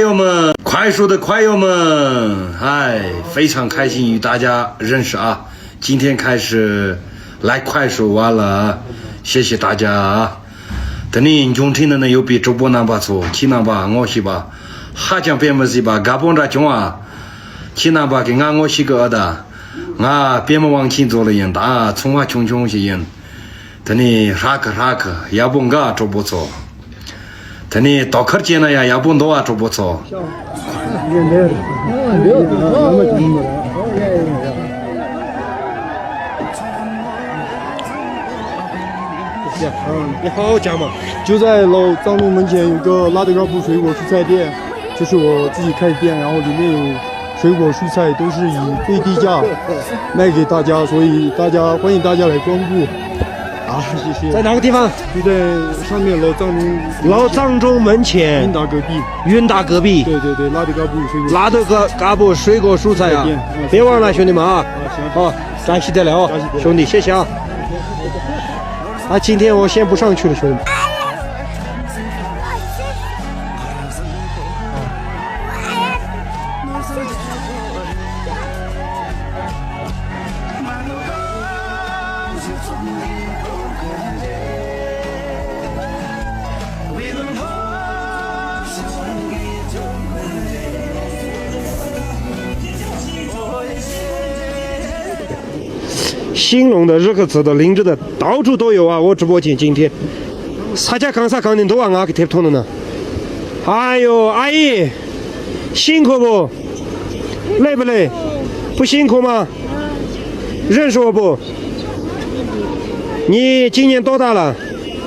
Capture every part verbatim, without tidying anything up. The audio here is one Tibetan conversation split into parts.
友们，快手的快友们，嗨，非常开心与大家认识啊！今天开始来快手玩了，谢谢大家啊！དེ་ནས་འབྱུང་འཕྲིན་ནང་ན་ཡོད་པའི་གྲོགས་པོ་རྣམ་པ་ཚོ། ཁྱེད་རྣམ་པ་ངོ་ཤེས་པ་ཧ་ཅང་དཔེ་མི་སྲིད་པ་དགའ་པོ་འདྲ་བྱུང་ཨ། ཁྱེད་རྣམ་པ་གིས་ང་ངོ་ཤེས་གི་ཨ་ད། ང་པད་མ་དབང་ཆེན་རྫོང་ལ་ཡིན། ད་ཚོང་པ་ཆུང་ཆུང་ཞིག་ཡིན། དེ་ནས་ཧྲ་གི་ཧྲ་གི་ཡག་པོ་འགའ་གྲོགས་པོ་ཚོ། དེ་ནས་དོ་ཁུར་བྱས་ན་ཡང་ཡག་པོ་འདུག་བ་གྲོགས་པོ་ཚོ། 你好好讲嘛。就在老藏中门前有个拉德嘎布水果蔬菜店，这是我自己开的店，然后里面有水果蔬菜都是以最低价卖给大家，所以大家欢迎大家来光顾。啊，谢谢。在哪个地方？就在上面老藏中老藏中门前云达隔壁。云达隔壁。对对对，拉德嘎布水果。拉德嘎布水果蔬菜啊，别忘了兄弟们啊。好，感谢得了哦，兄弟，谢谢啊。啊，今天我先不上去了，兄弟们。 ཤིང་ལུང་དང་རི་ཁ་ཚོ་དང་གླིང་རི་དང་到处都有啊，我直播间今天། ས་ཆ་གང་ས་གང་ནས་འདུག་བ། ང་གི་དེབ་ཐོག་ནས་ན། ཨ་ཡོ་ཨ་ཡེ། 辛苦不？累不累？不辛苦吗？认识我不？你今年多大了？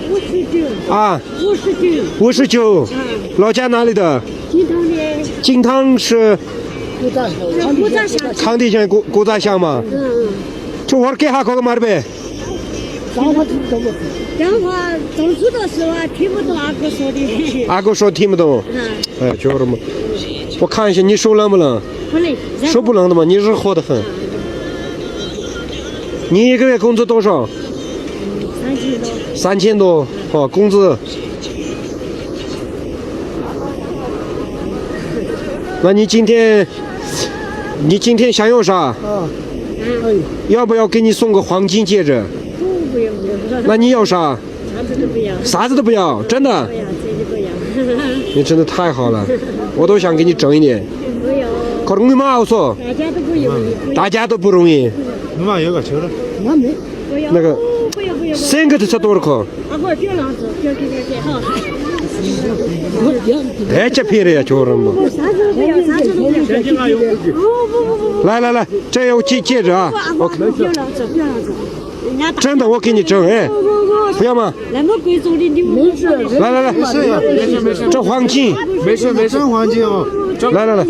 五十九。啊？五十九。五十九。嗯。老家哪里的？金汤的。金汤是？古扎乡。古扎乡。康定县古，古扎乡嘛。嗯嗯。这会儿给哈口个嘛呗？讲话听不懂。讲话总知道是吧？听不懂阿哥说的。阿哥说听不懂。嗯。哎，就是嘛。我看一下你手冷不冷？不冷。手不冷的嘛，你热乎得很。你一个月工资多少？三千多。三千多，哦，工资。那你今天，你今天想要啥？啊，哎，要不要给你送个黄金戒指？不，不用，不用。那你要啥？啥子都不要。啥子都不要，真的？不要，真的不要。你真的太好了，我都想给你整一点。不用。可是我妈说，大家都不容易，不用。大家都不容易。我妈有个球了。那没。不用，那个，不用，不用，不用。三个都吃多了可。啊，不，不要浪费，不要，不要，不要，哈。不要。哎，这便宜呀，球人嘛。啥子都不要，啥子都不要。不，不，不，不。来来来，这有戒，戒指啊。不，啊，不，OK。不要浪费，不要浪费。 真的，我给你整，哎，不要吗？那么贵重的礼物，没事，来来来，没事呀，没事没事，这黄金，没事没事，真黄金哦，来来来，来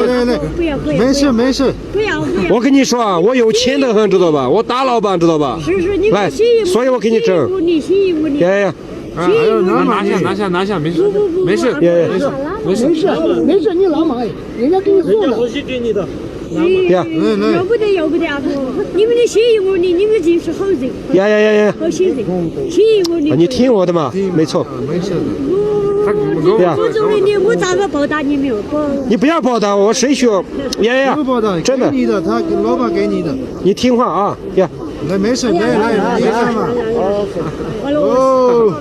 来来，不要不要，没事没事，不要不要。我跟你说啊，我有钱的很，知道吧？我大老板，知道吧？是是，你来，所以我给你整。你信任我，你信任我，你。呀呀呀。 啊，还有拿拿下拿下拿下，没事没事，没事，没事，没事，你拿嘛，人家给你送的。人家回去给你的。呀，要不得要不得啊！你们的信任我，你你们就是好人，呀呀呀呀，好心人，信任我，你听我的嘛，没错。没事的。呀，我作为你，我咋个报答你们？你不要报答我，谁需要？呀呀，不报答，真的。给你的，他老板给你的。你听话啊，呀。 来，没事，来来，你看嘛。哦，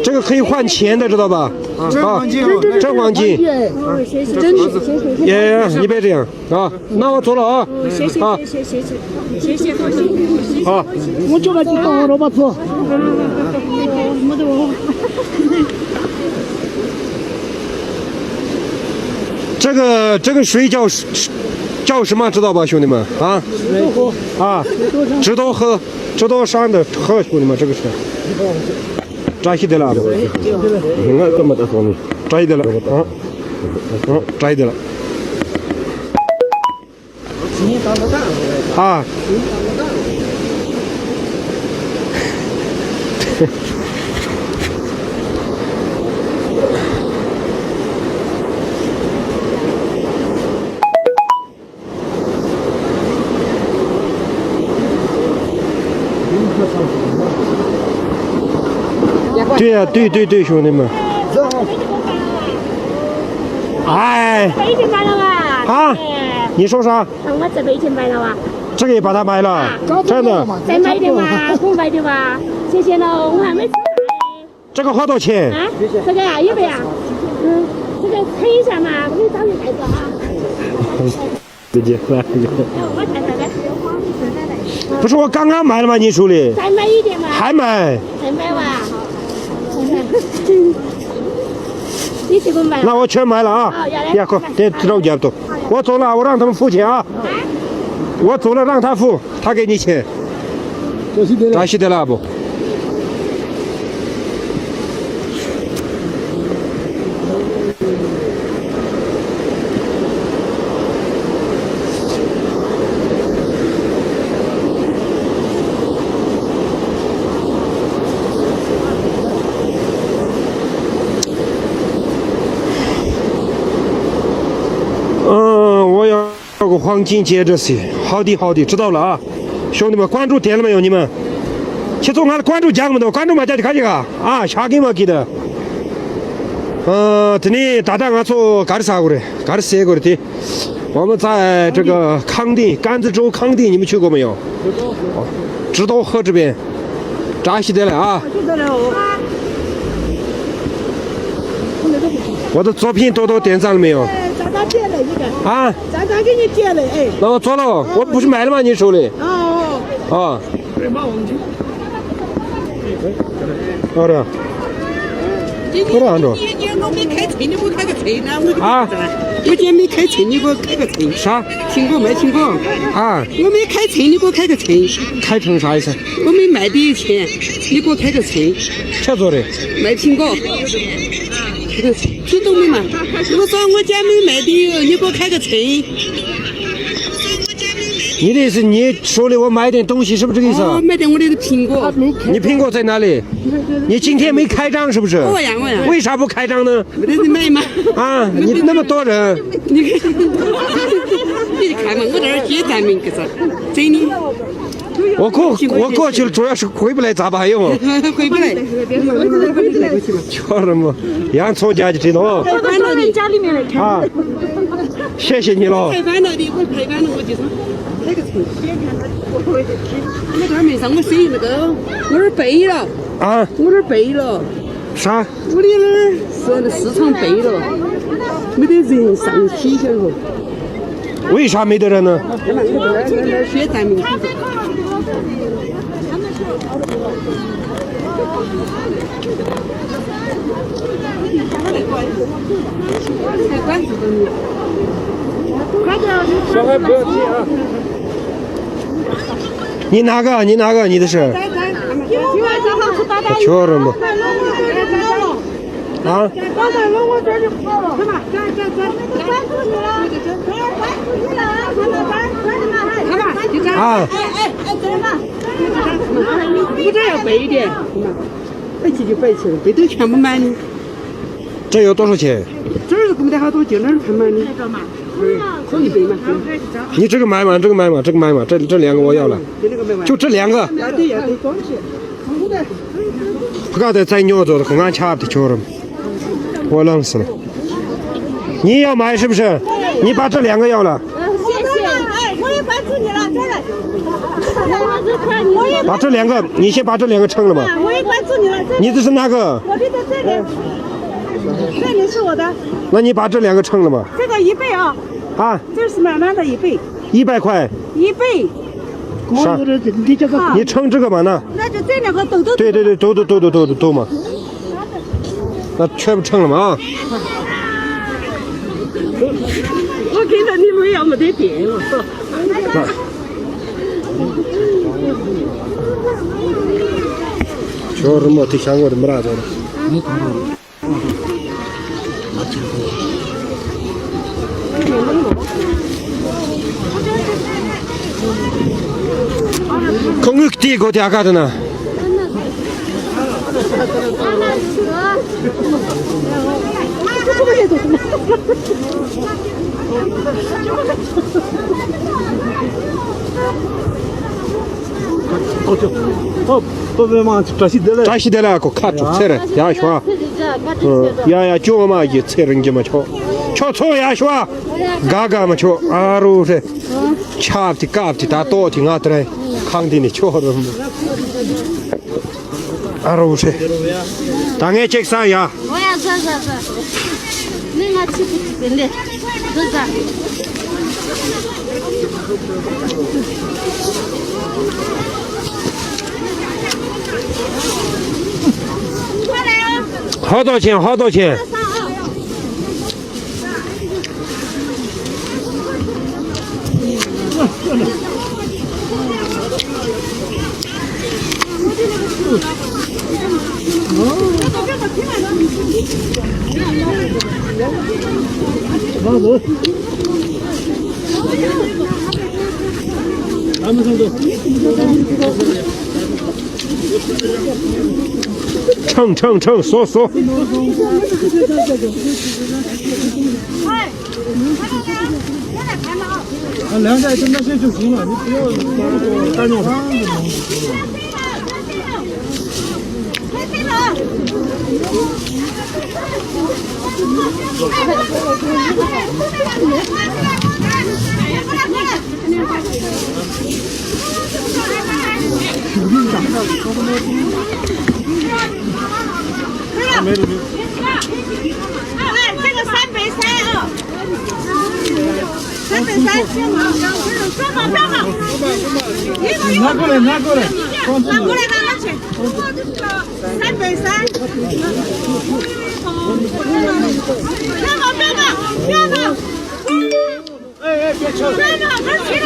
这个可以换钱的，知道吧？啊，真黄金哦，真黄金。哦，谢谢，真的，谢谢，谢谢。呀呀，你别这样啊！那我走了啊！谢谢，啊，谢谢，谢谢，谢谢，高兴。好。我就把你当我老板做。这个这个水叫叫什么，知道吧，兄弟们啊？啊，直多喝，直多上的喝，兄弟们，这个是扎西德了，扎西德了啊，扎西德了。 啊。对呀，对对对，兄弟们。哎，买一千八了吧？啊？哎，你说啥？我再买一千八了吧？这个也把它买了，啊，真的。再买一点吧，不买的吧？谢谢了，我还没吃。这个花多少钱？啊，这个呀，一百呀。嗯，这个称一下嘛，没找你来着啊。直接来。哎，我看看看。不是我刚刚买了吗？你手里？再买一点嘛。还买？再买吧。你去给我买。那我全买了啊。哦，要来。呀，快，得知道我走了，我让他们付钱啊。我走了，让他付，他给你钱。这是的。这是的了不？ 嗯，我要个黄金戒指是，好的好的，知道了啊。兄弟们，关注点了没有？你们，去做俺的关注讲么多，关注嘛叫你看这个啊，下给嘛给的。呃，这里大大俺做干啥过的，干啥过的。我们在这个康定，甘孜州康定，你们去过没有？哦，知道河这边。 扎西得了啊！我的作品多多点赞了没有？哎，咱咱借了一个，啊？咱咱给你借了，哎。那我做了，我不是买了吗？你手里？哦。啊。好的。好的，安卓。你你我没开车，你给我开个车呢？我啊？我今天没开车，你给我开个车。啥？听过没听过？啊？我没开车，你给我开个车。开成啥意思？ 我没买的钱，你给我开个车。车做的？买苹果。听懂没嘛？我说我家没买的，你给我开个车。你的意思，你手里我买点东西，是不是这个意思啊？哦，买点我的苹果。你苹果在哪里？你今天没开张是不是？我呀，我呀。为啥不开张呢？没得人买嘛。啊，你那么多人。你看，你看嘛，我这儿写咱们个啥？真的。 我过我过去了，主要是回不来咋办？用回不来。叫什么？洋葱家就知道。到家里面来看。啊，谢谢你喽。太烦了，你会太烦了，我就说那个，我这儿没上，我生意那个，我这儿背了。啊？我这儿背了。 啥？我的那儿是那市场背了，没得人上去，晓得不？为啥没得人呢？学咱们。小孩不要进啊。 你哪个？你哪个？你的是？求人不？啊？啊？你这要背一点，背起就背起来，背都全部满的。这有多少钱？这儿是给我们的好多钱，那是全满的。 你这个买嘛，这个买嘛，这个买嘛，这这两个我要了，就这两个。不搞得再尿做的，刚刚掐的球了，我冷死了。你要买是不是？你把这两个要了。谢谢。哎，我也关注你了，再来。把这两个，你先把这两个称了吧。我也关注你了，你这是哪个？我这个这里，这里是我的。那你把这两个称了吧。这个一倍啊。 啊，这是满满的一倍。一百块。一倍。啥？你称这个吧，那。那就这两个都都。对对对，都都都都都都都嘛。那全部称了嘛啊。我跟着你们要没得电，我说。那。就是没得想过的，没啥做的。 ཁོ་དངུལ་དེའི་སྒོ་དེ་ཨ་ཀ་དེ་ན། ཨོ་ཅོ། ཨོ། བཀྲ་ཤིས་བདེ་ལེགས། བཀྲ་ཤིས་བདེ་ལེགས། ཁོ་ཁ་དྲུག་ཚེ་རིང་ཡག་ཤོག་ཡ་ཡ་ཅོ་མ་གི་ཚེ་རིང་གི་མ་ཆོག་ཁྱོད་ཚོ་ཡར་ཤོག་ཨ། དགའ་དགའ་མ་ཁྱོད་ཨ་རོ་རེད། ཆབ་དེ་ཀབ་དེ་ད་ལྟོགས་དེ་ང་དེ་རེད། ཁང་དེ་ནས་ཁྱོད་རེད། ཨ་རོ་རེད། ད་ངས་ཅིག་ཟ་ཡ། འོ་ཡ་ཟ་ཟ་ཟ། ནི་ང་ཚིག་པུ་ཚིག་པུ་འདི་ཟ་ཟ། ཧོ་ཏོ་ཆེན་ཧོ་ཏོ་ཆེན། ཁྲང་ཁྲང་ཁྲང་སོ་སོ།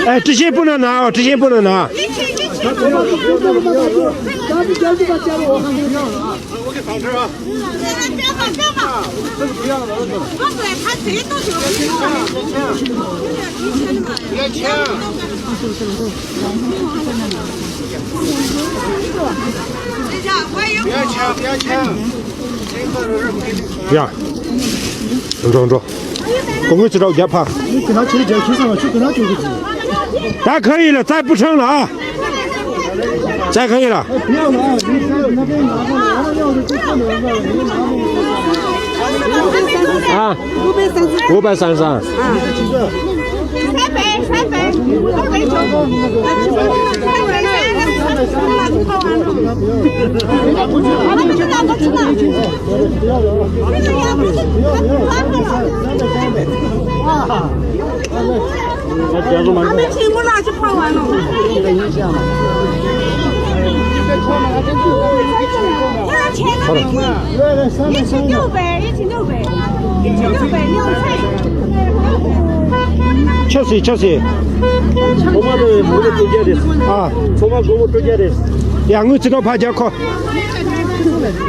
ཨེ། ཀྲི་ཤིན་སྤུ་ན་ན། ཀྲི་ཤིན་སྤུ་ན་ན། ཡ། འགྲོ་འགྲོ། གོང་གི་ཚེ་རབས་བརྒྱ་ཕ། ད་ཁ་ཡིན་ལ་རྩྭ་སྤུ་ཕྲེང་ལ་ཨ། རྩྭ་ཁ་ཡིན་ལ། ཨ། འུ་པ་སང་སང་། ཆ་སི་ཆ་སི། ཚོང་མ་དེ་མི་ལ་སྤྲོད་རྒྱུ་རེད། ཨ། ཚོང་མ་སྒོར་མོ་སྤྲོད་རྒྱུ་རེད། ཡ། དངུལ་རྩིས་ཐོག་ཕར་རྒྱག་ཁོ།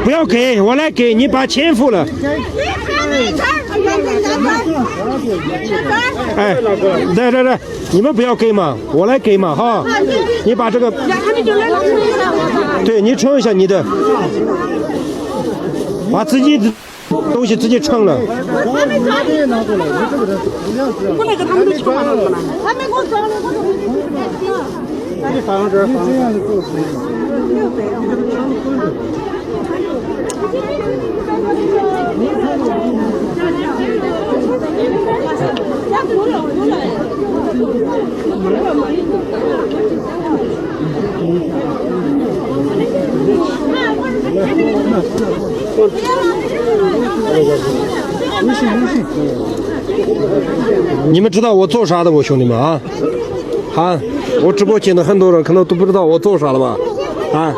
བུ་ཡོ་གེ་ཝ་ལ་གེ་ཉི་པ་ཆེན་ཕུ་ལ། ཨེ། རེ་རེ་རེ། 你们不要给嘛，我来给嘛哈。你把这个，对，你称一下你的，把自己的东西自己称了。你们知道我做啥的吗，兄弟们啊？啊，我直播间的很多人可能都不知道我做啥的吧？啊，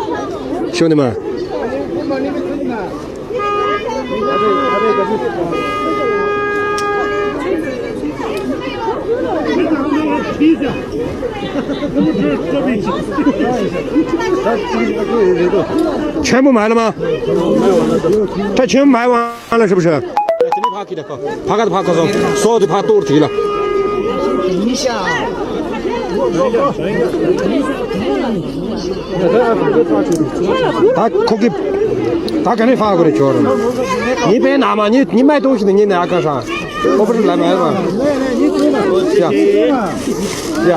兄弟们。 全部买了吗？他全部买完了，是不是？ ཕ་གི་དེ་ཁོ་སོ་དེ་ཕ་གཏོར་དེ་ལ། ད་ཁོ་གི་ད་ག་ནས་ཕ་གོ་རེ་ཆོར། ཉི་པའི་ན་མ་ཉི་ཉི་མའི་ཏོང་ཞིག་ནི་ཉི་ནས་ཨ་ཁ་ཧྲ། ཁོ་པར་ལ་མ་ཡ་མ། ཡ། ཡ།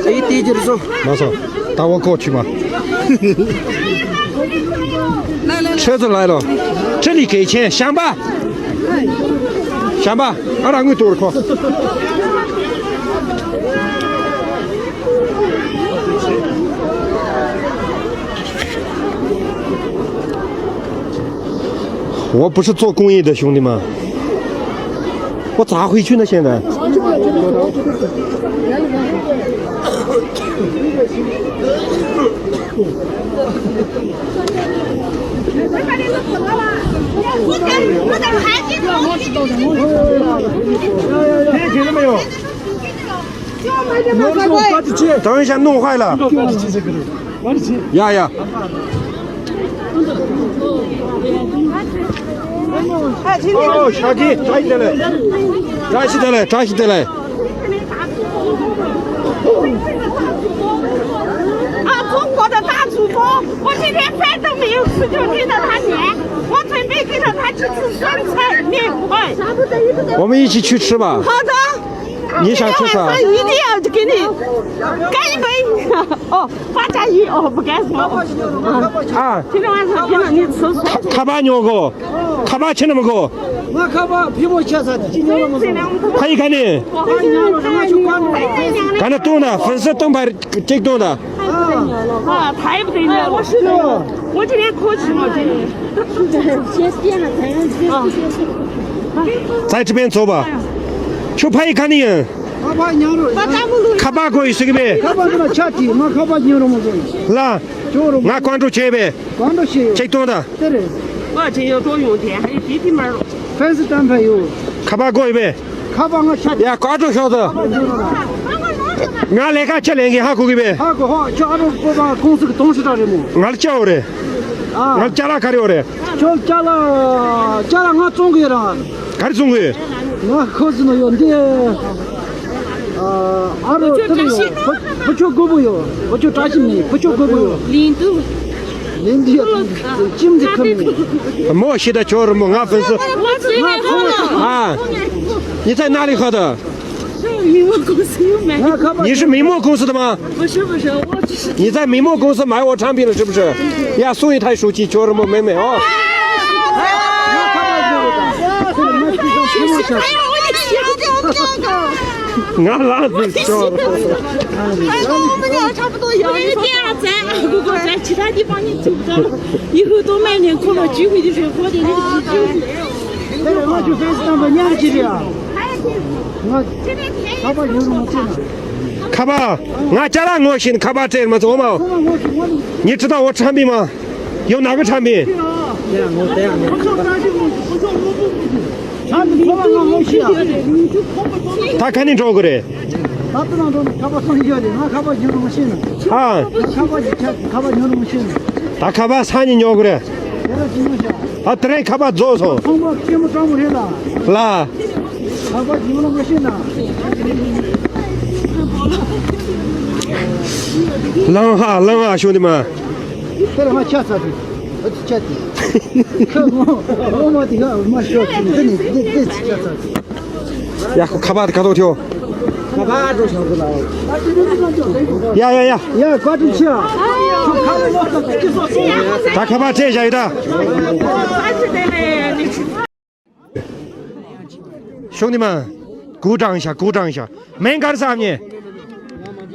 ཨེ་དེ་ཅི་རེད་སོ། མ་སོ། ད་བ་ཁོ་ཆི་མ། 车子来了，这里给钱，想吧，想吧，二两个多了，快。 我不是做公益的，兄弟们，我咋回去呢？现在。 等一下，弄坏了。呀呀。哦，小弟，抓起来，抓起来，抓起来。啊，中国的大主播，我今天饭都没有吃，就盯着他点，我准备跟着他去吃酸菜面。哎，我们一起去吃吧。好的。 你想吃啥？一定要给你干一杯。哦，八加一，哦，不干什么。啊，今天晚上给了你吃。ཁ་པར་ཉོ་གོ། ཁ་པར་ཁྱེར་ནི་མི་གོ། ང་ཁ་པར་ཕལ་མོ་ཆེ་ས་དེ་ཅི་ཉོ་ལ་མི་འདུག་ཕ་ཡི་ག་ནས། ང་ཉོ་ལ་ང་ཆུ་ཀ་ནས། ག་ན་གཏོང་ད། ཧྥུན་སི་གཏོང་པ་གཅིག་གཏོང་ད། ཨ། ཨ། ཐའི་པུ་དེ་ཉོ་ལ། ང་ཅི་ནས་ཁོ་ཆུ་མོ་དེ། 在这边坐吧。ཁྱོད་ཕ་ཡི་ག་ནས་ཡིན། ཁ་པར་ཉོ་རོགས། ཁ་པར་གོ་ཡི་ཟིག་པས། ཁ་པར་འདི་ལ་ཆ་དེ་ང་ཁ་པར་ཉོ་རོགས་མ་གོ་ཡི། ལ། ཅོ་རོགས། ང་ཀོང་ཀྲོའུ་བྱས་པས། ཀོང་ཀྲོའུ་བྱས་ཡོད། ཅིག་གཏོང་ད། དེ་རེད། ང་ཅི་ཡོད་ཏོ་ཡོང་དེ་ཧ་ཡི་དེ་དེ་མ་རོགས། ཧྥན་སི་ཏམ་ཕ་ཡོད། ཁ་པར་གོ་ཡི་པས། ཁ་པར་ང་ཆ་དེ། ཡ་ཀོང་ཀྲོའུ་ཤོག་ད། ང་ལས་ཀ་ཆ་ལས་ཀྱི་ཧ་གོ་གི་པས། ཧ་གོ་ཧོ་ཁྱོད་ཨ་རོགས་པོ་པ་ཀུང་སི་གི་དོང་སི་ཏྲ་རེད་མོ། ང་ལ་ཅའོ་རེད། ཨ། ང་ལ་ཅ་ལག་ག་རེ་ཡོད་རེད། ཁྱོད་ཅ་ལག་ཅ་ལག་ང་བཙོང་གི་ཡོད་ར། ག་རེ་བཙོང་གི་ཡོད། ང་ཁོ་ཟི་ནོ་ཡོད་འདི། ཨ་རོ་དེ་ལ་ཡོད། བུ་ཆོ་རྒོད་པོ་ཡོད། བུ་ཆོ་བཀྲ་ཤིས་མེད། བུ་ཆོ་རྒོད་པོ་ཡོད། ལིན་དུ། ལིན་དུ་ཡོད། ཅིམ་དེ་ཁ་མེད། མོ་ཤི་ད་ཆོ་རུ་མོ་ང་ཧྥུན་སི། ཨ། 你在哪里喝的？ 你是美墨公司的吗？不是不是，我只是。你在美墨公司买我产品了是不是？呀，送一台手机，求什么美美哦。我的天，我的天，我的天。 哎，我们俩差不多一样。我们店啊，在阿哥哥在其他地方你听不到了，以后多卖点可乐，聚会的时候喝点那个喜酒。 ཁ་པར། ང་ཅ་ལག་ངོ་ཤེས་ནི་ཁ་པར་སྤྲད་མ་ཚོགས་མ། 你知道我产品吗？有哪个产品？ ད་ག་ནས་འགྲོ་གི་རེད། ད་ལྟ་ནང་འགྲོ་ནས་ཁ་པར་སང་ཡོད་རེད། ང་ཁ་པར་ཉོ་རུ་མ་ཤེས་ན། ཨ། ཁ་པར་ཅིག་ཆག་ཁ་པར་ཉོ་རུ་མ་ཤེས་ན། ད་ཁ་པར་སང་ཉིན་ཉོ་གི་རེད། དེ་ར་ཅི་ཉོ་ཤག་ད་དེ་རིང་ཁ་པར་རྫོགས་སོང་། ཚོང་པ་སྐྱེས་མོ་སྤྲང་མོ་རེད་ལ། ལ། ཁ་པར་ཉོ་རུ་མ་ཤེས་ན། ལང་ཧ་ལང་ཧ་ཤོ་འདི་མ། དེ་ར་ང་ཆ་ཚ་དེ། ཨ་ཅི་ཆ་དེ། ཁ་ངོ་ངོ་མ་དེ་ག་མ་ཤོ་དེ་ནི་དེ་དེ་ཆ་ཚ་དེ། ཡ་ཁོ་ཁ་པར་དེ་ག་ཐོག་ཐེའོ། ཁ་པར་འགྲོ་ཤག་གི་ལ། ཡ་ཡ་ཡ། ཡ་བཀའ་དྲིན་ཆེ། ད་ཁ་པར་སྤྲད་བཞག་ཡོད་ད།兄弟们，鼓掌一下，鼓掌一下。 མིང་ག་རེ་ཟེར་ཉེ།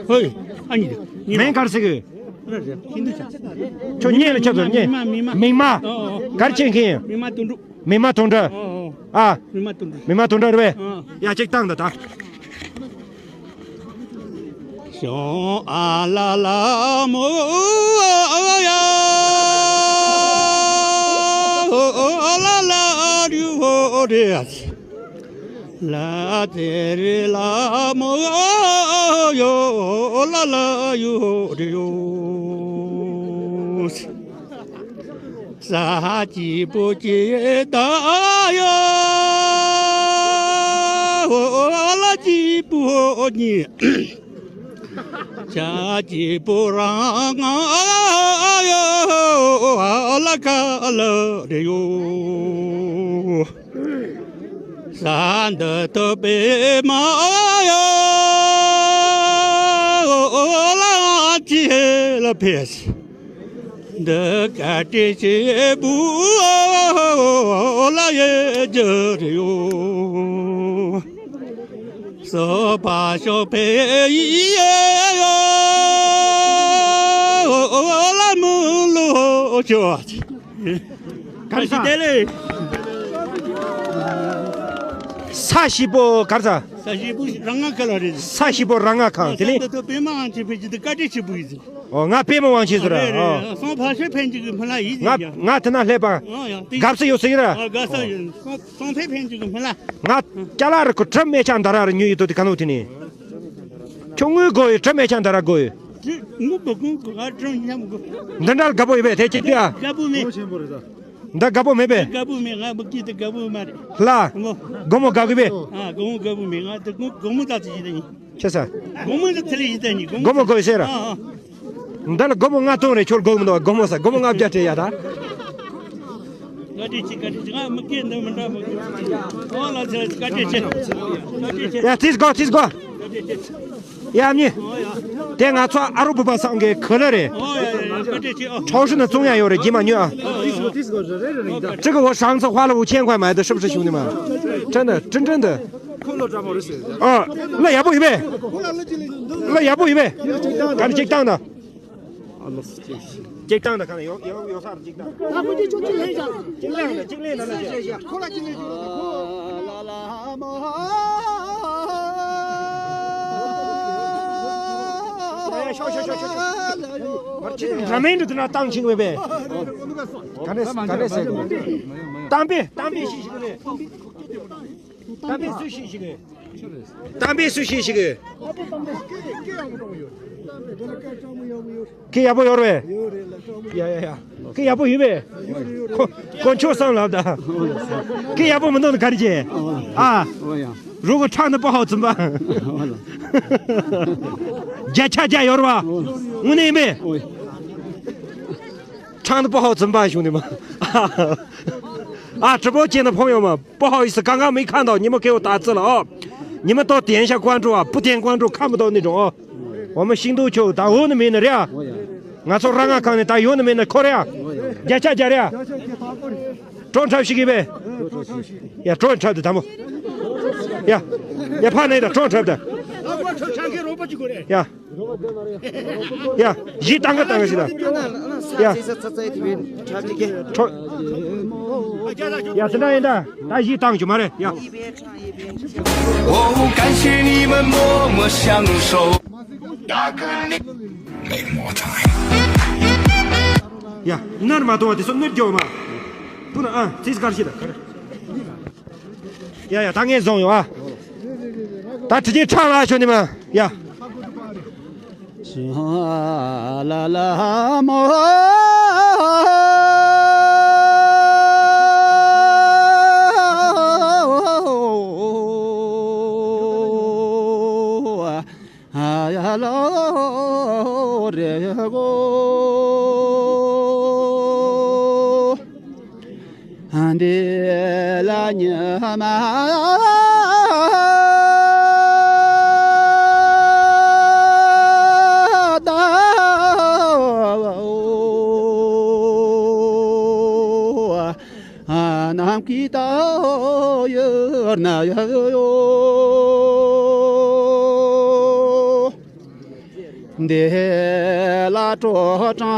ཧོས། ཨ་ནི། མིང་ག་རེ་ཟེར་གི། ཁྱོད་ཉེ་ལ་ཁྱབ་དོ་ཉེ། མིང་མ། མིང་མ། ཨོ་ཨོ། ག་རེ་བྱེད་མཁན་ཡིན། མིང་མ་དོན་གྲུབ། མིང་མ་དོན་གྲུབ། ཨོ་ཨོ། ཨ། མིང་མ་དོན་གྲུབ། མིང་མ་དོན་གྲུབ་རེད་པས། ཨོ། ཡ་གཅིག་བཏང་ད་ད། ཞོང་ཨ་ལ་ལ་མོ་ཡ། ཨ་ལ་ལ་རུ་རེ། ལ་དེ་རི་ལ་མོ་ཡོ་ལ་ལ་ཡོ་རི་ཡོ། ས་ཅི་པོ་ཅི་ད་ཡོ་ལ་ཅི་པོ་ཉི། ཅ་ཅི་པོ་རང་ཡོ་ལ་ཀ་ལ་རི་ཡོ། ས་འདི་ཐོབ་པའི་མ་ཡོ་ལ་ཅི་ལ་ཕེ། བཀའ་དྲིན་ཆེན་པོ་ལ་ཡི་རྒྱུ་རེད་ཡོ། སོ་པ་ཤོ་ཕེ་ཡི་ཡོ་ལ་མུ་ལོ་ཅོ། གར་ས་དེ་ལེ། ས་ཞིག་པོ་གར་ས། ས་ཞིག་པོ་རང་ང་ག་ལ་རེད། ས་ཞིག་པོ་རང་ང་ཁང་དེ་ལེ། ས་དེ་ཚོ་པད་མ་ཨང་ཆེ་ཕེ་ཅི་དེ་བཀའ་དྲིན་ཆེ་པོ་ཡིན། ཨོ། ང་པད་མ་དབང་ཆེན་ཟེར་ར། རེད་རེད། ཨོ། སོང་ཕ་ཤོད་ཕན་ཅིག་གི་མི་ལ་ཡིད་ང་ཡིད་ཡ། ང་དེ་ན་སླེབས་པ། ཨོ་ཡ། དེ་དགའ་བསུ་ཡོད་ཟེར་གི་ར། ཨ། དགའ་བསུ་ཡོད། སོང་སོང་ཕན་ཕན་ཅིག་གི་མི་ལ། ང་ཅ་ལག་རི་ཁོ་གྲི་མེ་ཆ་འདར་ར་རི་ཉོ་ཡི་དོ་དེ་ག་ནོ་དེ་ནི། ཁྱོད་དངུལ་དགོས་ཡོད། གྲི་མེ་ཆ་འདར་ར་དགོས་ཡོད། དངུལ་མི་དགོས། ང་གྲི་མེ་ཆ་མི་དགོས། འདི་འདྲ་དགའ་པོ་ཡོད་པས་དེ་ཅིག་ལྟོས་ཨ། དགའ་པོ་མེད། འདི་དགའ་པོ་མེད་པས། དགའ་པོ་མེད། ང་མི་སྐྱིད་དེ་དགའ་པོ་མ་རེད། ལ། སྒོར་མོ་དགའ་གི་པས། ཨ། སྒོར་མོ་དགའ་པོ་མེད། ང་དེ་སྒོར་སྒོར་མོ་ད་ཚོད་ཡིན་ད་ཡིན། ཁྱེད་ས། སྒོར་མོ་ལ་ཐི་ལི་ཡིན་ད་ནི་སྒོར་མོ་དགོས་ཟེར་ར། ཨ་ཨ། འདི་ལ་སྒོར་མོ་ལྔ་སྟོང་རེད། ཁྱོད་སྒོར་མོ་འདུག་སྒོར་མོ་ས་སྒོར་མོ་ལྔ་བརྒྱ་སྤྲད་ཡ་ད། བཀའ་དྲིན་ཆེ། བཀའ་དྲིན་ཆེ། ང་མི་སྐད་འདི་མི་འདྲ་མི་སྐད། ཨོ་ལ་ཚེ་བཀའ་དྲིན་ཆེ། བཀའ་དྲིན་ཆེ། ཡ་ཐིས་གོ་ཐིས་གོ། བཀའ་དྲིན་ཆེ། ཡ་མྱི། དེ་ང་ཚོ་ཨ་རོ་བུ་པ་སང་གི་ཁུ་ལ་རེད། ཨོ་ཡ་ཡ་ཡ། བཀའ་དྲིན་ཆེ། ཨོ། 超市呢总要有人给嘛女啊。 这个我上次花了五千块买的，是不是兄弟们？ 真的，真正的。 ཨ། ལ་ཡག་པོ་ཡིན་པས། ལ་ཡག་པོ་ཡིན་པས། ག་ནས་ཅིག་བཏང་ད། ཅིག་བཏང་ད། ག་ནས་ཡོ་ཡོ་ཡོ་ས་ཅིག་བཏང་། ཅིག་ལེན་ད། ཅིག་ལེན་ད། ཅིག་ལེན་ད། ཁོ་ལ་ཅིག་ལེན་ད། ཁོ་ལ་ཅིག་ལེན་ད། ཤོག་ཤོག་ཤོག་ཤོག་ཤོག། མར་ཅིག་འདྲ་མིན་འདྲ་དེ་ན་བཏང་ཆིང་བས་པས། ག་ནས་ག་ནས་ཟེར་གོ། གཏམ་དཔེ་གཏམ་དཔེ་ཤིག་ཤིག་རེད། གཏམ་དཔེ་སུ་ཤེས་ཤིག་གི། གཏམ་དཔེ་སུ་ཤེས་ཤིག་གི། སྐད་ཡག་པོ་ཡོད་རེད། ཡ་ཡ་ཡ། སྐད་ཡག་པོ་ཡོད་པས། ཁོ་ཁོ་ཆོ་སང་ལབ་ད། སྐད་ཡག་པོ་མི་འདུག་ན་ག་རེ་བྱེད། ཨ། 如果唱得不好怎么办། བརྒྱ་ཆ་བརྒྱ་ཡོད་རེད་པ། དངོས་གནས་ཡིན་པས། 唱得不好怎么办，兄弟们？ ཨ། 直播间的朋友们， 不好意思，刚刚没看到，你们给我打字了啊。你们都点一下关注啊，不点关注看不到那种啊。我们新都球打有的没的呀。俺从让俺看的打有的没的，可的呀。加加加的呀。中超是给呗。呀，中超的他们。呀，也怕那个中超的。呀。 ཡ། གཞས་བཏང་གི་བཏང་གི་ཞིག་ལ། ཡ། ཁྲོ། ཡ། དེ་འདྲ་ཡིན་ད། ད་གཞས་བཏང་རྒྱུ་མ་རེད་ཡ། 哦，感谢你们默默相守。 ཡ། ནར་མ་གཏོང་བ་དེ་ཚོ་ནར་རྒྱོ་མ། དུ་ན་ཨ་ཙིས་གར་ཞིག་ལ། ཡ་ཡ། ད་ངས་བཟུང་ཡོང་ཨ། ད་དྲི་རྒྱས་ཁྲག་ལ་ཤོ་ནི་མ། ཡ། ལ་ལ་མོ། ཡ་ལོ་རེ་གོ། འདི་ལ་ཉི་མ་ད་ནམ་མཁའི་ལྟར་ཡོད་ན་ཡོད་ཡོད། འདི་ལ་སྤྲོ་གྲང་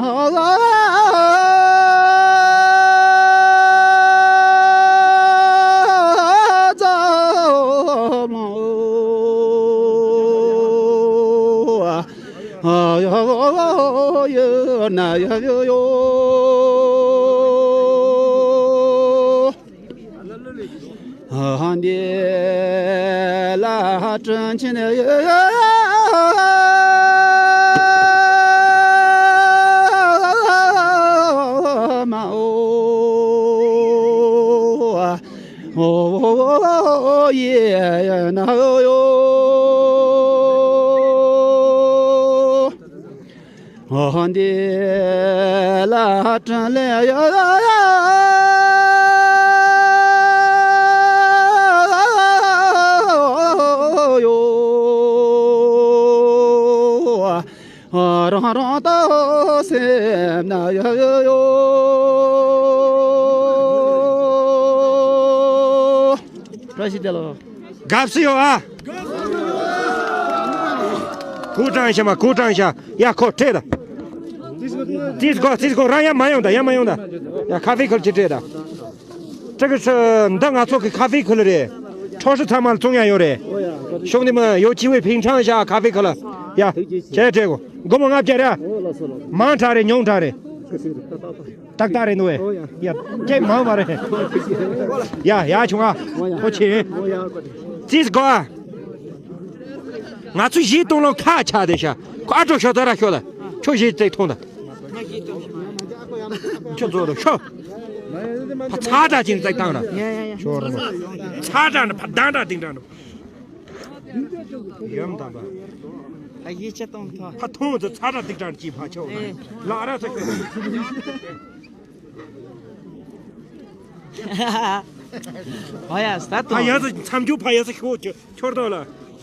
ཡོད་ན་ཡོད་ཡོད། འདི་ལ་དྲིན་ཆེན་ཡོད། མ་འོ་ཡེ་ན་ཡོད། འདི་ལ་དྲིན་ལན་ཡོད། རང་ལྟ་སེམས་ན་ཡོད་ཡོད་ཡོད། བཀྲ་ཤིས་བདེ་ལེགས། དགའ་བསུ་ཡོད་ཨ། གུ་དྲང་ཤ་མ་གུ་དྲང་ཤ། ཡ་ཁོ་ཁྲེད་ད། ཙིས་གོ་ཙིས་གོ་རང་ཡ་མ་ཡོང་ད་ཡ་མ་ཡོང་ད། ཡ་ཁ་ཧྥེ་ཁུལ་གྱི་ཁྲེད་ད། ཅི་གི་ཚོ་འདི་ང་ཚོ་གི་ཁ་ཧྥེ་ཁུལ་རེད། ཁྲོ་ཧྲི་ཚང་མ་ལ་བཙོང་ཡ་ཡོད་རེད། ཤོག་ནི་མ་ཡོ་ཅི་ཝེ་ཕིང་ཁྲང་ཤ་ཁ་ཧྥེ་ཁུལ། ཡ་ཁྱེད་ཁྲེད་གོ་སྒོར་མོ་ལྔ་བརྒྱ་རེད། མང་དྲགས་རེད་ཉུང་དྲགས་རེད། ཏག་ཏག་རེད་འདུག་བས། ཡ་སྐད་མང་བ་རེད། ཡ་ཡ་བྱུང་ཨ། ཁོ་ཆེ། ཙིས་གོ་ཨ། ང་ཚོ་གཞིས་གཏོང་ལོ་ཁ་ཆག་བསྡད་ཤག་ཁོ་ཨ་ཀྲོ་ཤོ་ད་ར་ཤོ་ད། ཁྱོད་གཞིས་བཙུགས་ཐོང་ད། ཁྱོད་ཚོ་རུ་ཤོ། ཕ་ཚ་དྲག་ཅིག་བཙུགས་བཏང་ན། ཤོ་རུ་མ། ཚ་དྲག་ན་ཕ་དང་དྲག་དིང་དྲག་ན། ཡོམ་དམ་པ། ད་ཡིད་ཆེས་གཏོང་ཐོག་ཕ་ཐོང་དུ་ཚ་དྲག་དིང་དྲག་ཅིག་ཕ་ཆོག་ཨེ། ལག་ར་ཚ་ཁྱོད། ཨོ་ཡ་ས་ཕ་ཡ་ས་མཚམས་རྒྱུ་ཕ་ཡ་ས་ཤོ་ཁྱོད་ཁྱོད་དོ་ལ།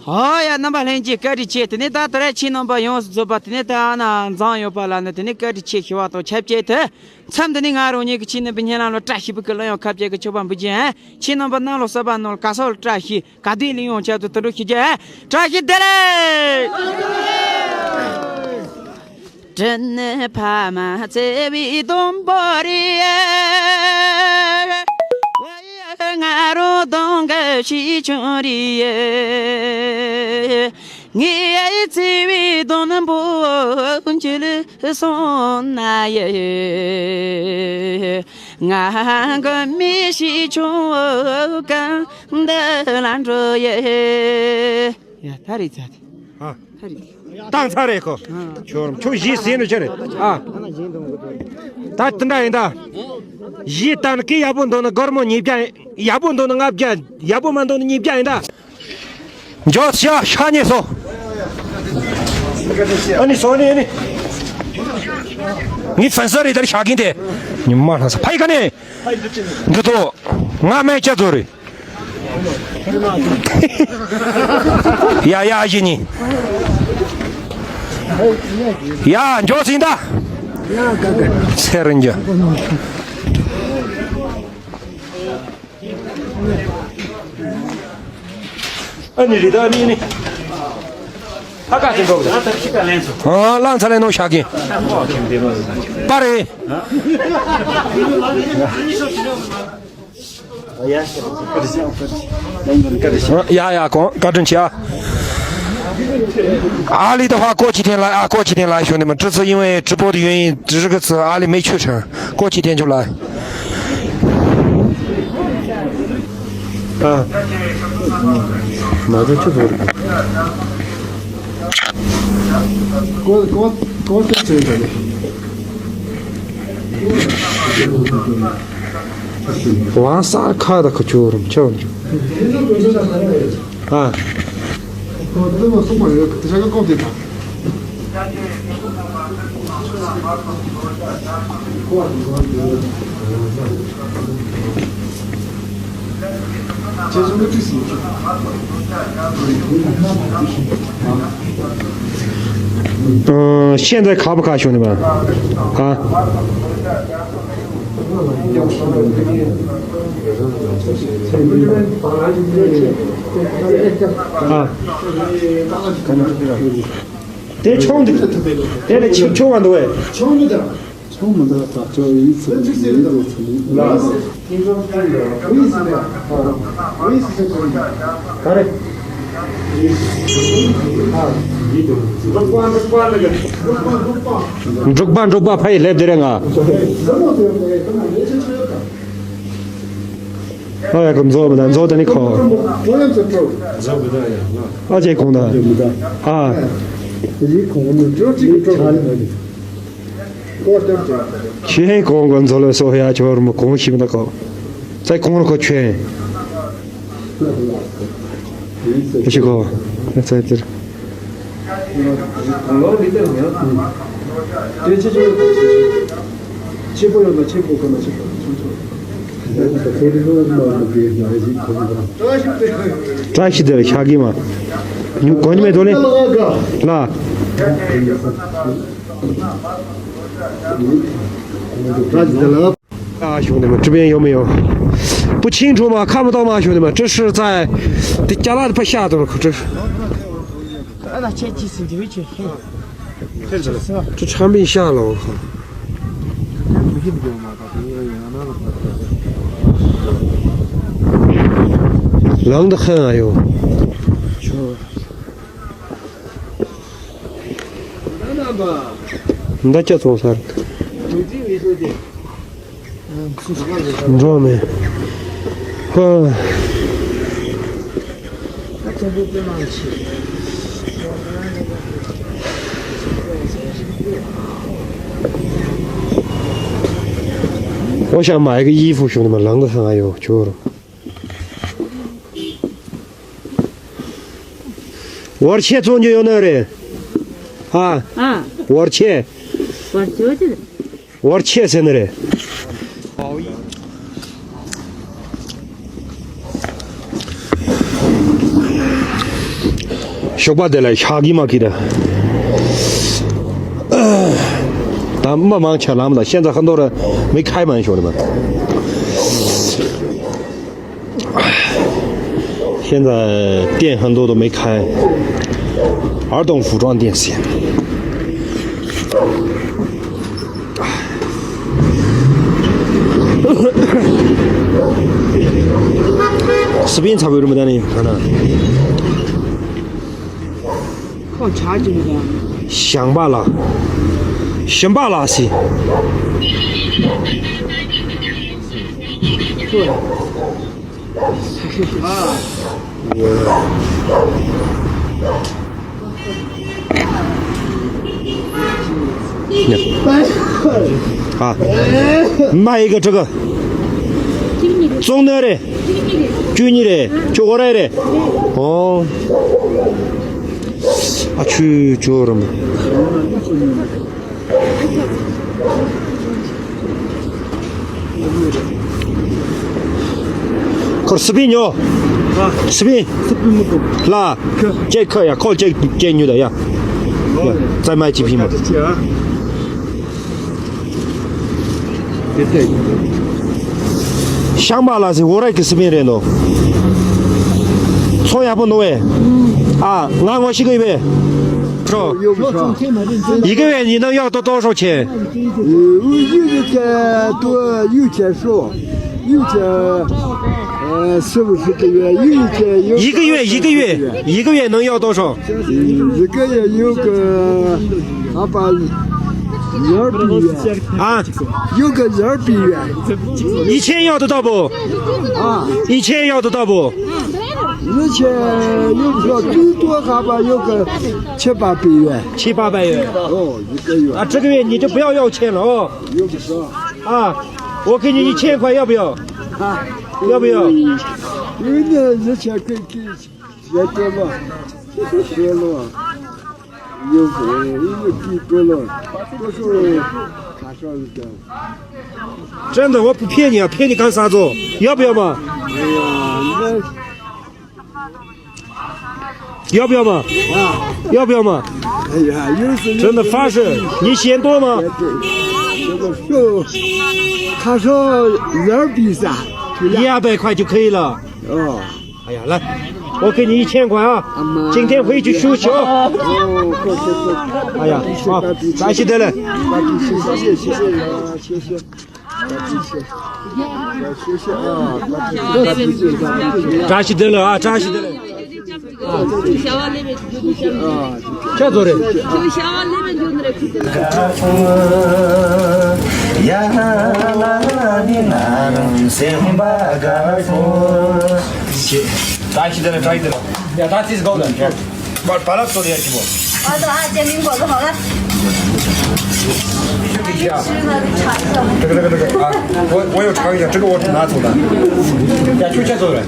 ཨོ་ཡ་རྣམ་པ་ལྷན་རྒྱས་བཀའ་དྲིན་ཆེ། དེ་ནས་ད་ད་རེས་ཁྱེད་རྣམ་པ་ཡོངས་སུ་རྫོགས་པ་དེ་ནས་ད་ཨ་ན་འཛོམས་ཡོད་པ་ལ་ནི་དེ་ནས་བཀའ་དྲིན་ཆེ་ཞུ་བ་དང་ཆབས་ཅིག་ཏུ། མཚམས་འདི་ནས་ང་རང་ཉིད་ཀྱི་ཁྱེད་རྣམ་པའི་སྙན་ལམ་ལ་བཀྲ་ཤིས་པའི་གི་གླུ་དབྱངས་ཁ་བཅད་ཀྱི་མཆོད་པ་འབུལ་རྒྱུ་ཡིན། ཁྱེད་རྣམ་པ་ནང་ལོགས་གསར་པ་ནང་ལ་ག་ས་ལ་བཀྲ་ཤིས་ག་དུས་ལ་ཡོང་ཆེད་དུ་དུད་འགྲོ་ཞུ་རྒྱུ་ཡིན། བཀྲ་ཤིས་བདེ་ལེགས། དྲིན་ནི་ཕ་མ་བརྩེ་བའི་སྡོང་པོ་རེད། ང་རང་སྡོང་གི་ཞིག་ཆུང་རེད། ངའི་བརྩེ་བའི་སྡོང་པོ་འཇིག་སོང་ན་ཡི། ང་གི་མི་ཞིག་ཆུང་གང་འདི་ལ་འགྲོ་ཡི། ཡ་ད་རེད་ཚ་དེ། ཨ། ད་རེད། བཏང་ཚར་རེད་ཁོ། ཨ། ཁྱོད་ཁྱོད་གཞས་ཟེར་ནི་ཆི་རེད་ཨ། ད་དེ་འདྲ་ཡིན་ད། གཞས་བཏང་ནི་སྐད་ཡག་པོ་འདུག་ན་སྒོར་མོ་ཉིས་བརྒྱ། ཡག་པོ་འདུག་ན་ལྔ་བརྒྱ། ཡག་པོ་མ་འདུག་ན་ཉིས་བརྒྱ་ཡིན་ད། འཇོག་ཤ་ཤ་ཉེ་སོ། ཨ་ནི་སོ་ནི་ཨ་ནི། ངའི་ཧྥན་སར་རེད་ད་རེད་ཤ་གིན་དེ། ཉི་མ་ལྷ་ས་ཕ་ཡི་ཁ་ནས། འདི་ཐོ། ང་མེད་ཅག་ཚོ་རེད། ཡ་ཡ་ཨ་ཞེ་ནི། ཡ་འཇོག་ཟིན་ད། ཚེ་རིང་རྒྱུ། ཨ་ནི་རི་ད་ཨ་ནི་ནི། ཨ་ཀ་ཅན་འགྲོ་གི། ཨ་ལང་ཚ་ལེ་ནོ་ཤག་གི། པ་རེད། ཡ་ཡ་གོང་བཀའ་དྲིན་ཆེ་ཨ། ཨ་ལི་ད་ཧ་ཀོ་ཅི་ཐེན་ལ་ཨ་ཀོ་ཅི་ཐེན་ལ་ཤོ་ནི་མ་ཀྲི་ཚི་ཡིན་བས་ཀྲི་པོ་དི་ཡོན་ཡིན་ཀྲི་གི་ཚི་ཨ་ལི་མེ་ཆུ་ཧྲ་ཀོ་ཅི་ཐེན་ཆུ་ལ། ཨ། མ་ཟ་ཆུ་ཚོ་རེད། ཀོ་ཀོ་ཀོ་ཏེ་ཚེ་ཟ་ནི། ཝང་ས་ཁ་ད་ཁ་ཆུ་རུམ་ཆུ་རུམ་ཆུ། ཨ། ཨ། ཤེས་འདི་ཁ་བ་ཁ་ཤོ་ནི་མ། ཨ། ཨ། དེ་ཆུང་འདི། དེ་ལས་ཆུང་ཆུང་བ་འདུག་བས། ཆུང་མི་འདུག་ཆུང་མི་འདུག་ད་ཆུང་ཡིན་ཚུལ་ཡིན་ཚུལ་ལ། ག་རེ། འབྲུག་པ་འབྲུག་པ་ཕ་ཡི་ལེབ་དེ་རེད་ང་། ཨ་ཡ་ཀུན་མཛོ་མི་ད་མཛོ་ད་ནི་ཁོ། ཨ་ཅེ་ཁོང་ད། ཨ། ཁྱེད་ཁོང་གི་མཛོ་ལ་སོ་ཡ་ཆོར་མོ་གོང་ཞིབ་ན་ཁོ། ཚེ་ཁོང་རུ་ཁོ་ཆོས། ཨེ་ཤི་ཁོ། ཚེ་དེར། བཀྲ་ཤིས་བདེ་ལེགས་ཤག་གི་མ། ཉུ་གོ་ཉི་མེད་དོ་ལེ། ལ། ཨ་ཞུ་ནི་མ་ཀྲི་པན་ཡོད་མི་ཡོད། པུ་ཆིང་ཁྲོ་མ་ཁ་མི་ཏོག་མ་ཞུ་ནི་མ་ཀྲི་ཧྲི་ཙའི། དེ་ཅ་ལག་ཕ་ཤ་དོར་ཁོ་ཀྲི། ཨ་ད་ཆེ་ཅི་སི་འདི་བི་ཆེ་ཧེ། ཀྲི་ཆམ་པིན་ཤ་ལོ། ལང་ད་ཧན་ཨ་ཡོ། འདི་ཅི་ཚོང་ས་རེད། འགྲོ་མེད། ཧོ། ཨོ་ཤ་མ་ཡི་གི་ཡི་ཧྥུ་ཤུ་ནི་མ་ལང་གི་ཧང་ཨ་ཡོ་ཁྱོ་རོ། ཝར་ཆེ་བཙོང་རྒྱུ་ཡོད་ནི་རེད། ཨ། ཨ། ཝར་ཆེ། ཝར་ཆེ་ཟེར་ནི་རེད། ཞོགས་པ་དེ་ལ་ཤག་གི་མ་ཁི་ད། ད་མ་མང་ཆ་ལམ་ལ་ཤེན་ཛ་ཧན་དོ་ར་མི་ཁའི་མ་ཤོར་མ། 现在店很多都没开，儿童服装店先。视频差不多这么点的，看到。ཁོ་ཆགས་ཀྱི་མི་འདུག་ཞང་པ་ལ། ཞིམ་པ་ལ་སི། ཨ། མ་ཡི་ག་ཁྲི་ག་བཙོང་ནི་རེད། བཅུ་གཉིས་རེད། ཁྱོད་འོ་ར་རེད། ཨོ། ཨ་ཆུ་ཇོ་རམ། ཁོར་སི་པིན་ཉོ། ཨ། སི་པིན། སི་པིན་མི་དགོས། ལ། ཁ། ཅེ་ཁ་ཡ་ཁོ་ཅེ་ཅེ་ཉོ་ད་ཡ། ཡ། ཙ་མ་ཅི་ཕི་མ། དེ་ལྟ་ཡིན། ཤང་པ་ལ་སི་འོ་ར་གི་སི་པིན་རེད་འདུག་ཚོང་ཡག་པོ་འདུག་བས། ཨ། ང་ངོ་ཤེས་གི་ཡོད་པས། ཁྲོ། 有不少。一个月你能要多多少钱？呃，我一个月多有钱数，有钱，呃，四五十个月，有一天有一个月，一个月，一个月能要多少？嗯，一个月有个，好吧，二百元。啊？有个二百元。一千要得到不？啊？一千要得到不？一千有不少，最多好吧，有个七八百元。七八百元。哦，一个月。啊，这个月你就不要要钱了哦。有不少。啊，我给你一千块，要不要？啊，要不要？有的一千块给 别多了，别了，有个，有个地多了，都是他说的。真的，我不骗你啊，骗你干啥子？要不要嘛？哎呀，要不要嘛？啊，要不要嘛？哎呀，有时真的发誓，你嫌多吗？这个说，他说二比三，一二百块就可以了。哦。 哎呀，来，我给你一千块啊，今天回去休息啊。哎呀，好，扎西德勒。扎西德勒啊，扎西德勒。啊。 ཆ་ཚོ་རེད། ད་ཤི་དེ་ལ་ཏྲ་ཡི་དེ་ལ་ཡ་ད་ཏིས་གོ་ལ་ཁྱོད་པ་པ་ལབ་ཚོ་ཡ་ཁྱི་མོ། ཨ་ད་ཨ་ཅེ་མིང་གོ་ལ་ཧོ་ལ། ཤི་ན་རི་ཆ་ཡི་ལ། 这个这个这个啊，我我有尝一下，这个我拿走了。ཡ་ཁྱོད་ཆ་ཚོ་རེད།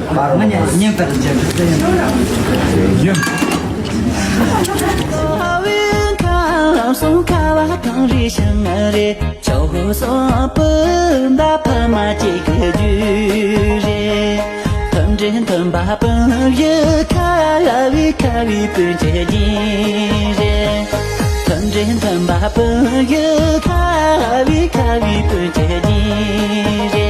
འདྲེན་དམ་པ་སྤུན་ཡུལ་ཁ་བའི་ཁ་བའི་སྤུན་གྱི་ཉིན་རེ།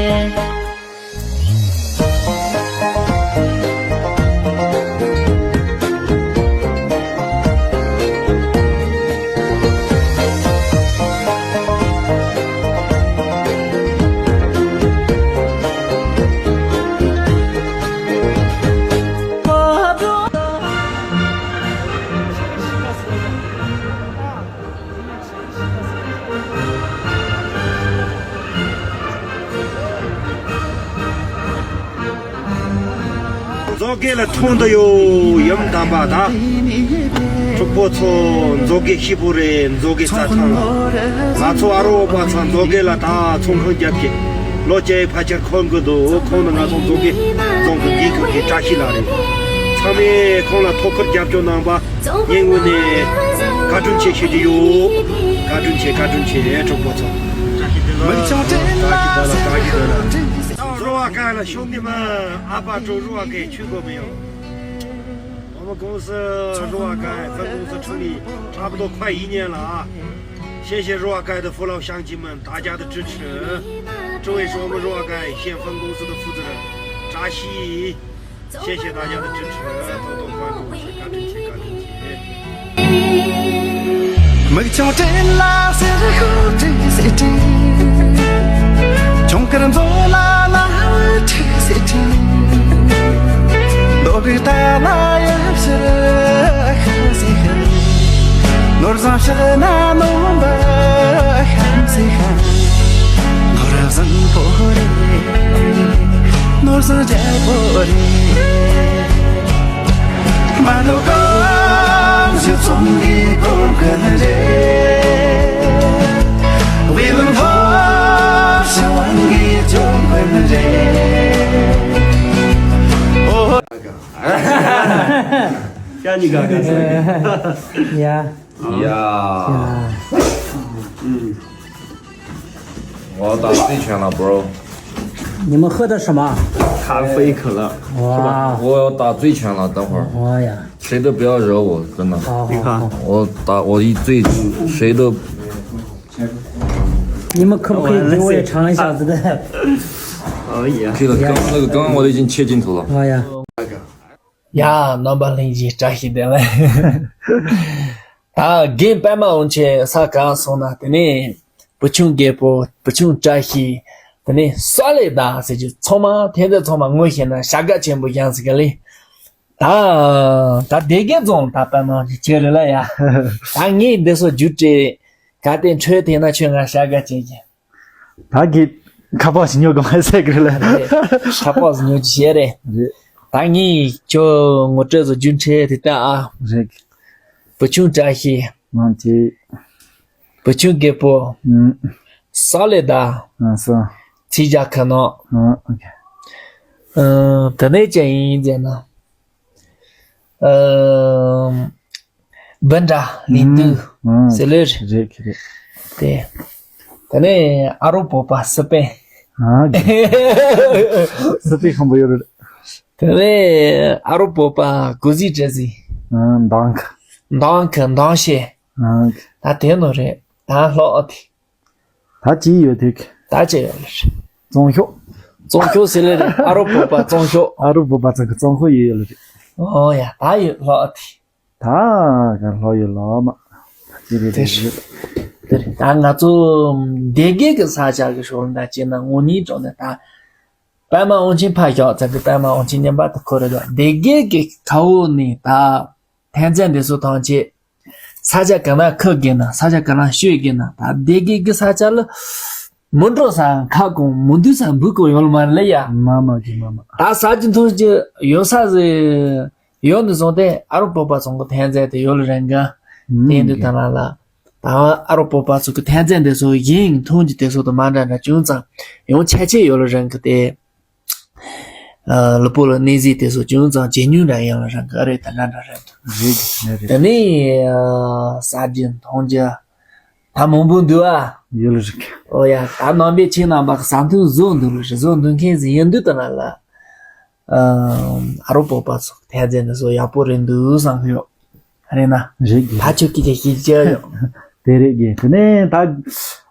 མཛོ་དགེ་ལ་ཐོན་འདི་ཡོད་ཡུམ་དམ་པ་ད། གྲོགས་པོ་ཚོ་མཛོ་དགེ་ཤི་བོ་རེད། མཛོ་དགེ་རྩྭ་ཐང་ལ་ང་ཚོ་ཨ་རོགས་པ་ཚང་མཛོ་དགེ་ལ་ད་ཚོང་ཁང་རྒྱབ་ཀྱི་ལོ་བརྒྱའི་ཕལ་ཆེར་འཁོར་གི་འདུག་ཁོང་ནི་ང་ཚོ་མཛོ་དགེ་རྫོང་གི་དགེ་ཁུལ་གྱི་བཀྲ་ཤིས་ལགས་རེད། ཚང་མས་ཁོང་ལ་ཐུགས་ཁུར་རྒྱབ་སྐྱོར་གནང་པ། སྙིང་དབུས་ནས་བཀའ་དྲིན་ཆེ་ཞུ་རྒྱུ་ཡོད། བཀའ་དྲིན་ཆེ། བཀའ་དྲིན་ཆེ་གྲོགས་པོ་ཚོ། བཀྲ་ཤིས་བདེ་ལེགས། བཀྲ་ཤིས་བདེ་ལེགས། བཀྲ་ཤིས་བདེ་ལེགས། རོ་བ་དཀར་ལ་ཤོག་ངེས་མ། ཨ་ཕ་དྲུག་རོ་བ་དཀར་ཆུ་དགོས་མི་ཡོང་། 我们公司是若干分公司成立差不多快一年了啊，谢谢若干的父老乡亲们大家的支持。这位是我们若干县分公司的负责人扎西。 谢谢大家的支持，多多关注，是感恩，感恩。 མིག་ཆུང་སྤྲིན་ལ་ཟེར་ཤོག་དྲིན་ཟེར་དྲིན། ཆུང་དཀར་མཛོ་ལ་ལ་བུ་དྲིན་ཟེར་དྲིན། རྡོ་སྒྲིག་ལྟ་ལ་ཡབ་ཕྱིར་ཤམ་ཟེར་ཤམ། ནོར་བཟང་ཕྱག་ན་ནོར་བུ་ཤམ་ཟེར་ཤམ། ནོར་བཟང་པོ་རེད། ནོར་བཟང་རྒྱལ་པོ་རེད། མ་ནོ་གང་ཞིག་ཚོང་གི་གོང་ཁུལ་རེད། དབུས་ལུང་ཐོག་ཞི་བ་གི་ལྗོངས་ཁུལ་རེད། ཨོ། ཡ། ཡ། 我打醉拳了，bro。你们喝的什么？咖啡可乐。哇。我要打醉拳了，等会儿。哇呀。谁都不要惹我，真的。好好好。我打，我一醉，谁都。你们可不可以给我也尝一下子的？可以了，刚刚那个，刚刚我都已经切镜头了。哎呀。 ཡ། རྣམ་པ་ལྷན་རྒྱས་བཀྲ་ཤིས་བདེ་ལེགས། ད་རྒན་པད་མ་དབང་ཆེན་ས་གང་སོང་ན། དེ་ནས་བུ་ཆུང་རྒད་པོ། བུ་ཆུང་བཀྲ་ཤིས། དེ་ནས་ས་ལེ་ད་ཟེར་གྱི་ཚང་མ་ཐན་ཚན་ཚང་མ་ངོ་ཤེས་ན་བྱ་དགའ་ཆེན་པོ་བཞག་ཟིག་ག་ལེ། ད་ད་སྡེ་དགེ་རྫོང་ད་པད་མ་ཅིག་ཁྱེར་རེ་ལ་ཡ། ད་ངས་འདི་ཚོ་རྒྱུ་སྤྲད། གལ་ཏེ་འཕྲོད་བསྡད་ན་ཁྱོད་ང་བྱ་དགའ་བྱེད་ཀྱི། ད་གི་ཁ་པར་ཞིག་ཉོ་གི་མ་ཟེར་གི་རེད། རེད། ཁ་པར་ཞིག་ཉོ་རྒྱུ་བྱས་རེད། རེད། ད་ངས་ཁྱོད་ངོ་སྤྲོད་བཟོ་རྒྱུ་འཕྲད་དེ་ལྟ་ཨ། རེད། བུ་ཆུང་བཀྲ་ཤིས། ང་ཚོའི། བུ་ཆུང་རྒད་པོ། ཨུམ། ས་ལེ་ད། ང་ཚོ། ཚིག་རྒྱག་ཁ་ནོ། ཨ། ཨོ་ཁེ། ཨ། དེ་ནས་ཅི་ཡིན་ཟེར་ན། ཨ། བུ་འདྲ་ལས་དུ་ཨང་ཟེར་ལེ་རེད། རེད་རེད། དེ། དེ་ནས་ཨ་རོགས་བོད་པ་སི་པན། ཨང་། སི་པན་ཁམ་བུ་ཡོད་རེད། དེ་ནས་ཨ་རོགས་བོད་པ་གོ་ཟི་ཏྲེ་ཟི། ཨང་། འདང་གི། འདང་གི་འདང་ཤེས། ཨང་། ད་དེ་ནོ་རེད། ད་ལྷོ་ཨ་དེ། ད་ཅི་ཡོད་དེ། ད་ཅི་ཡོད་ལེ་རེད། ཙོང་ཤོ། ཙོང་ཤོ་ཟེར་ལེ་རེད། ཨ་རོགས་བོད་པ་ཙོང་ཤོ། ཨ་རོགས་བོད་པ་ཚང་གི་ཙོང་ཤོ་ཡོད་ཡོད་ལེ་རེད། ཨོ་ཡ། ད་ཡོད་ལྷོ་ཨ་དེ། ད་ག་ལྷོ་ཡོད་ལོ་མ། དེ་རེད་དེ་རེད། དེ་རེད། ད་ང་ཚོ་སྡེ་དགེ་གི་ས་ཆ་གི་ཕྱོགས་ལ་ད་ཅི་ན་དངོས་གནས་དྲང་གནས་ད། པད་མ་དབང་ཆེན་ཕ་ཞོག་ཚ་གི་པད་མ་དབང་ཆེན་ཉན་པ་དུ་ཁོ་རེ་དོ་སྡེ་དགེ་གི་ཁ་འོག་ནས་ད་ཐན་ཚན་འདི་ཚོ་ཐང་ཆེ། ས་ཆ་ག་ན་ཁུ་གི་ན་ས་ཆ་ག་ན་ཤོད་གི་ན་ད་སྡེ་དགེ་གི་ས་ཆ་ལ་མི་འགྲོ་ས་ཁ་གོང་མི་འདུས་ས་འབུ་གོ་ཡོད་ལ་མ་ལེ་ཡ། མ་མ་གི་མ་མ། ད་ས་ཆ་མཐོང་ཆེ་ཡོད་ས་ཟེ་ཡོད་འདི་སོང་སྟེ་ཨ་རོགས་བོད་པ་ཚང་གི་ཐན་ཚན་དེ་ཡོད་ལ་རང་ག་ཨུམ་དེ་འདི་ད་ལ་ལ། ད་ཨ་རོགས་བོད་པ་ཚོ་གི་ཐན་ཚན་དེ་ཚོ་ཡིན་མཐོང་རྒྱུ་དེ་ཚོ་དང་མ་འདྲ་འདྲ་ཅུང་ཙམ་ཡང་ཆ་ཆེ་ཡོད་ལ་རང་གི་དེ། ལུས་པོ་ལ་གནས་ཚུལ་དེ་ཚོ་ཅུང་ཙམ་ཇེ་ཉུང་འདྲ་ཡིན་ལ་རང་གི་ཨ་རེད་ད་འདྲ་འདྲ་རེད་འདུག་རེད་རེད་རེད། དེ་ནས་ཟ་རྒྱུ་འཐུང་རྒྱུ་ད་མང་པོ་འདུག་ཨ། ཡོད་ལ་རིག་ཨོ་ཡ། ད་ནང་པའི་ཆེ་ནང་པ་གི་ཟ་འཐུང་བཟོ་འདུག་ལ་རེད། བཟོ་འདུག་མཁན་ཟིག་ཡིན་འདུག་ད་ལ་ལ། ཨ་རོགས་བོད་པ་ཚོ་ཐན་ཚན་དེ་ཚོ་ཡག་པོ་རེད་འདུག་བསམ་གི་ཡོད། རེད་ན། རེད་གི། ད་ཁྱོད་ཀྱིས་ཀྱི་ཤེས་ཀྱི་ཡོད། དེ་རེད་གི། དེ་ནས་ད་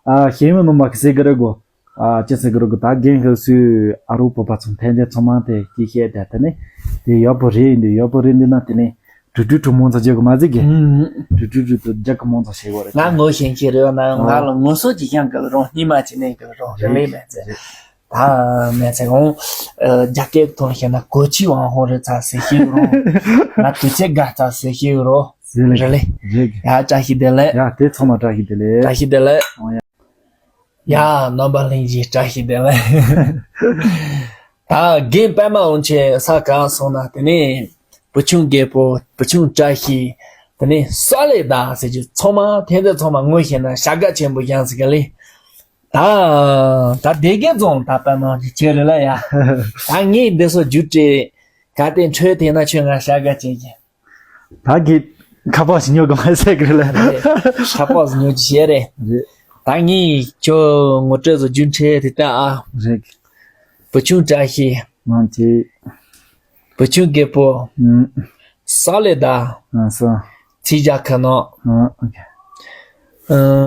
ཨ་ཤེས་ཡོན་ནོ་མ་གི་སེ་གི་རེད་གོ། ཨ་ཅི་སེ་གི་རེད་གོ། ད་རྒན་ཁ་སུ་ཨ་རུ་བོད་པ་ཚོ་ཐན་ཏན་ཚང་མ་དེ་ཀྱི་ཤེས་དེ་དེ་ནས་དེ་ཡག་པོ་རེད་འདུག་ཡག་པོ་རེད་འདུག་ན་དེ་ནས་དྲུག་དྲུག་དྲུག་མང་ཚོགས་རྒྱག་གི་མ་ཟིག་གི། དྲུག་དྲུག་དྲུག་དུ་རྒྱག་གི་མང་ཚོགས་བྱེད་དགོས་རེད། ང་ངོ་ཤེས་ཀྱི་རེད་ན་ང་ལ་ངོ་སོ་ཅི་ཤང་གི་རོང་སྙིང་མ་ཅི་ནས་གི་རོང་རེ་ལེ་མེད་ཚེ། ད་མེད་ཚེ་འོང་། རྒྱ་སྐད་ཐོག་བཤད་ན་གོ་ཆི་ཝང་ཧོ་རེ་ཚ་ཟེར་ཤེས་རོ། ང་དུ་ཆེ་དགའ་ཚ་ཟེར་ཤེས་རོ། ཟེར་ལེ། རེ་ལེ། རེད། ཡ་བཀྲ་ཤིས་བདེ་ལེགས། ཡ་དེ་ཚང་མ་བཀྲ་ཤིས་བདེ་ལེགས། བཀྲ་ཤིས་བདེ་ལེགས། ཨོ་ཡ། ཡ་རྣམ་པ་ལྷན་རྒྱས་བཀྲ་ཤིས་བདེ་ལེགས། ད་རྒན་པད་མ་འོང་ཆེ་ས་ག་སོང་ན་དེ་ནས་བུ་ཆུང་རྒད་པོ་བུ་ཆུང་བཀྲ་ཤིས་དེ་ནས་ས་ལེ་ད་ཟེར་རྒྱུ་ཚང་མ་ཐན་ཏན་ཚང་མ་ངོ་ཤེས་ན་ཤ་དགའ་ཆེན་པོ་ཡང་ཟེར་ག་ལེ། ད་ད་དེ་གའི་རྫོང་ད་པ་ནང་གི་ཁྱེད་རེ་ལ་ཡ། ད་ངས་འདི་ཚོ་རྒྱུ་སྤྲད་ག་དེ་འཕྲོད་དེ་ན་ཁྱོད་ང་ཤ་དགའ་བྱེད་ཀྱི། ད་གི་ཁ་པར་ཞིག་ཉོ་གི་མ་ཟེར་གི་རེད་ལ། རེད། ཁ་པར་ཞིག་ཉོ་གི་བྱས་རེད། རེད། ད་ངས་ཁྱོད་ངོ་སྤྲོད་ཚོ་རྒྱུ་འཕྲད་དེ་ལྟ་ཨ། རེད། བུ་ཆུང་བཀྲ་ཤིས། ང་ཚེ། བུ་ཆུང་རྒད་པོ། ཨུམ། ས་ལེ་ད། ང་ས། ཚིག་རྒྱག་ཁ་ནོ། ཨུམ། ཨོ་ཁེ། ཨུམ།